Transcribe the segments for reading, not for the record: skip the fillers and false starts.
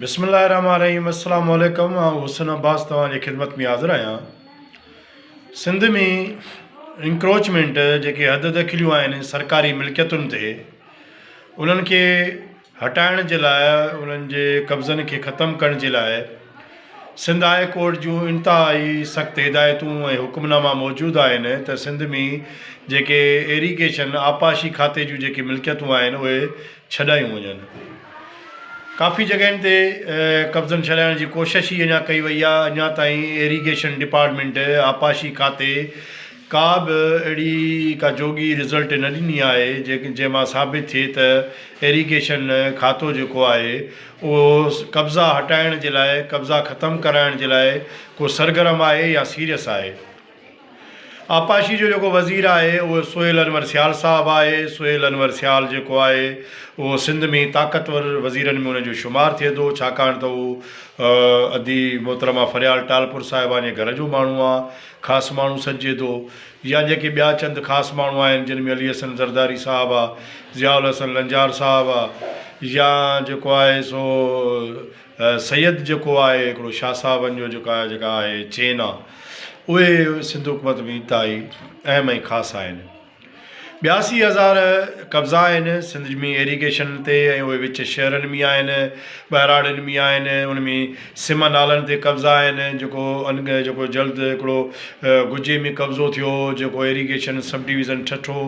بسم الله الرحمٰن الرحيم السلام عليڪم آئون حسن عباس توهان جي خدمت ۾ حاضر آهيان سنڌ ۾ انڪروچمينٽ جيڪي حد دخليون آهن سرڪاري ملڪيتن تي انهن کي هٽائڻ جي لاء انهن جي قبضن کي ختم ڪرڻ جي لاء سنڌ هاء ڪورٽ جون انتهائي سخت هدايتون ۽ حڪمناما موجود آهن ته سنڌ ۾ جيڪي ايريگيشن آبپاشي کاتي جون جيڪي ملڪيتون آهن اهي ڇڏايون وڃن. ڪافي جڳهين تي قبضن ڇڏائڻ جي ڪوشش ئي اڃا ڪئي وئي آهي، اڃا تائين ايريگيشن ڊپارٽمينٽ، آبپاشي کاتي، ڪا به اهڙي ڪا جوڳي رزلٽ نه ڏني آهي جنهن مان ثابت ٿئي ته ايريگيشن کاتو جيڪو آهي اهو قبضا هٽائڻ جي لاء قبضا ختم ڪرائڻ جي لاء ڪو سرگرم آهي يا سيريس آهي. آبپاشي جو جيڪو وزير آهي اهو سهيل انور سيال صاحب آهي، سهيل انور سيال جيڪو آهي اهو سنڌ ۾ طاقتور وزيرن ۾ ان جو شمار ٿئي ٿو ڇاڪاڻ ته هو ادي محترمه فريال ٽالپر صاحبه جي گهر جو ماڻهو آهي خاص ماڻهو سڏجي ٿو يا جيڪي ٻيا چند خاص ماڻهو آهن جن ۾ علي حسن زرداري صاحب آهي ضياء الحسن لنجار صاحب آهي يا جيڪو آهي سو سيد جيڪو آهي هڪڙو شاهه صاحبن جو جيڪا جيڪا آهي چين آ اهي سنڌ حڪومت ۾ انتهائي اهم ۽ خاص آهن. 82 هزار قبضا آهن سنڌ ۾ ايريگيشن تي ۽ اهي وچ شهرن ۾ آهن ٻهراڙين ۾ آهن ان ۾ سم نالن تي قبضا آهن جيڪو ان جيڪو جلد هڪڙو گجي ۾ قبضو ٿيو جيڪو ايريگيشن سب ڊويزن ٺٽو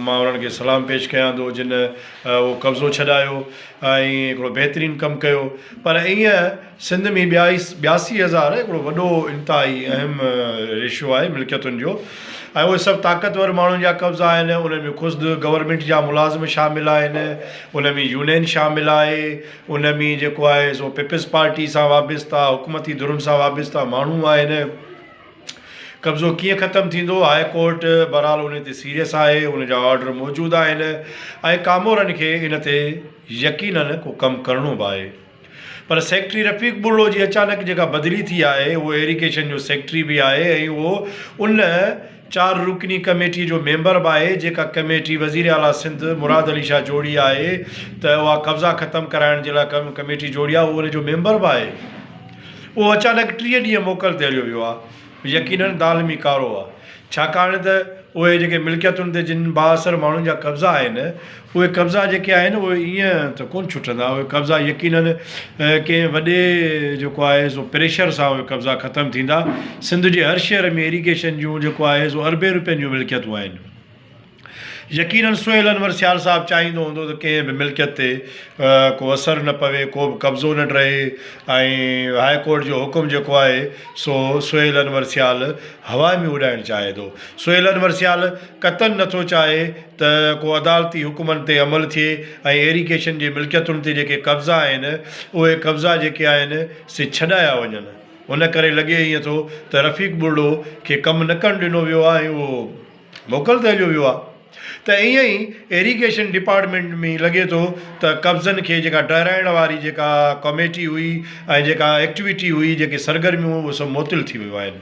مان انهن کي سلام پيش ڪيان ٿو جن اهو قبضو ڇڏايو ۽ هڪڙو بهترين ڪم ڪيو پر ائين سنڌ ۾ 82 هزار هڪڙو وڏو انتهائي اهم ريشو آهي ملڪيتن جو ۽ اهي سڀ طاقتور ماڻهن جا قبضا آهن انهن ۾ خود گورنمينٽ جا ملازم شامل آهن ان ۾ يونين شامل آهي ان ۾ جيڪو آهي سو پيپلز پارٽي سان وابسته حڪومتي ڌرين سان وابسته ماڻهو آهن. قبضو ڪيئن ختم ٿيندو، هاء ڪورٽ بهرحال ان تي سيريس آهي، ان جا آرڊر موجود آهن ۽ ڪامورن کي ان تي يقينن ڪو ڪم ڪرڻو به آهي پر سيڪريٽري رفيق ٻرڙو جي اچانڪ جيڪا بدلي ٿي آهي اهو ايريگيشن جو سيڪريٽري به آهي ۽ اهو ان چار رڪني ڪميٽي جو ميمبر به آهي جيڪا ڪميٽي وزير اعليٰ سنڌ مراد علي شاهه جوڙي آهي ته اها قبضا ختم ڪرائڻ جي لاء ڪميٽي جوڙي آهي اهو ان جو ميمبر به آهي. اهو اچانڪ 30 ڏينهن موڪل تي هليو ويو آهي. يقينن دال ۾ ڪارو آهي. ڇاڪاڻ ته اهي جيڪي ملڪيتن تي جن بااثر ماڻهن جا قبضا آهن، اهي قبضا جيڪي آهن اهي ائين ته ڪونه ڇٽندا. اهي قبضا يقينن ڪنهن وڏي جيڪو آهي سو پريشر سان اهي قبضا ختم ٿيندا. سنڌ جي هر شهر ۾ ايريگيشن جون جيڪو آهي سو اربين روپين جون ملڪيتون آهن. يقينن سهيل انور سيال صاحب چاهيندو هوندو ته ڪنهن به ملڪيت تي ڪو اثر نه پوي، ڪو به قبضو نه ڊهي ۽ هاء ڪورٽ جو حڪم جيڪو آهي سو سهيل انور سيال هوا ۾ اڏائڻ چاهي ٿو. سهيل انور سيال قطعن نه ٿو چاهي ته ڪو عدالتي حڪمن تي عمل ٿئي ۽ ايريگيشن جي ملڪيتن تي جيڪي قبضا آهن اهي قبضا جيڪي آهن سي ڇڏايا وڃن. ان ڪري لڳي ائين ٿو ته رفيق ٻرڙو کي ڪم نه ڪرڻ ڏنو ويو آهي ۽ اهو موڪل تي هليو ويو آهي ته ائين ئي ايريگيشن ڊپارٽمينٽ ۾ لڳي ٿو ته قبضن کي جيڪا ڊهرائڻ واري جيڪا ڪميٽي هئي ۽ جيڪا ايڪٽيوٽي هئي جيڪي سرگرميون هيون اهي سڀ معطل ٿي ويون آهن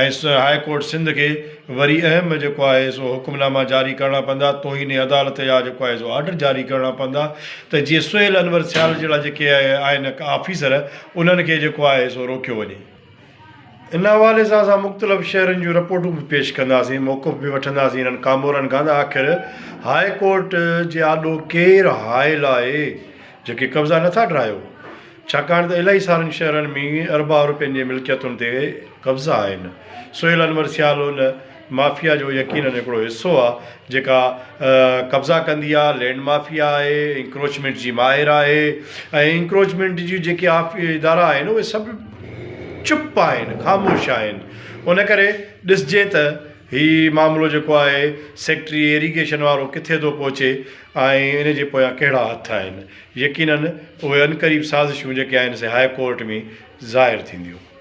۽ هاء ڪورٽ سنڌ کي وري اهم جيڪو آهي سو حڪم ناما جاري ڪرڻا پوندا توهين عدالت جا جيڪو آهي سو آرڊر جاري ڪرڻا پوندا ته جيئن سهيل انور سيال جهڙا جيڪي آهن آفيسر انهن کي جيڪو آهي سو روڪيو وڃي. ان حوالي سان اسان مختلف شهرن جون رپورٽون به پيش ڪنداسين، موقف به وٺنداسين انهن ڪامورن کان ته آخر هاء ڪورٽ جي آڏو ڪير حائل آهي جيڪي قبضا نٿا ڊاهيو ڇاڪاڻ ته الاهي سارن شهرن ۾ اربها روپين جي ملڪيتن تي قبضا آهن. سهيل انور سيال ان مافيا جو يقينن هڪڙو حصو آ جيڪا قبضا ڪندي آ، لينڊ مافيا آهي، انڪروچمينٽ جي ماهر آهي ۽ انڪروچمينٽ جي جيڪي ادارا آهن اهي سڀ چپ آهن خاموش آهن ان ڪري ڏسجي ته هي معاملو جيڪو آهي سيڪريٽري ايريگيشن وارو ڪٿي ٿو پهچي ۽ ان جي پويان ڪهڙا هٿ آهن يقينن اهي عنقريب سازشون جيڪي آهن سي هاء ڪورٽ ۾ ظاهر ٿينديون.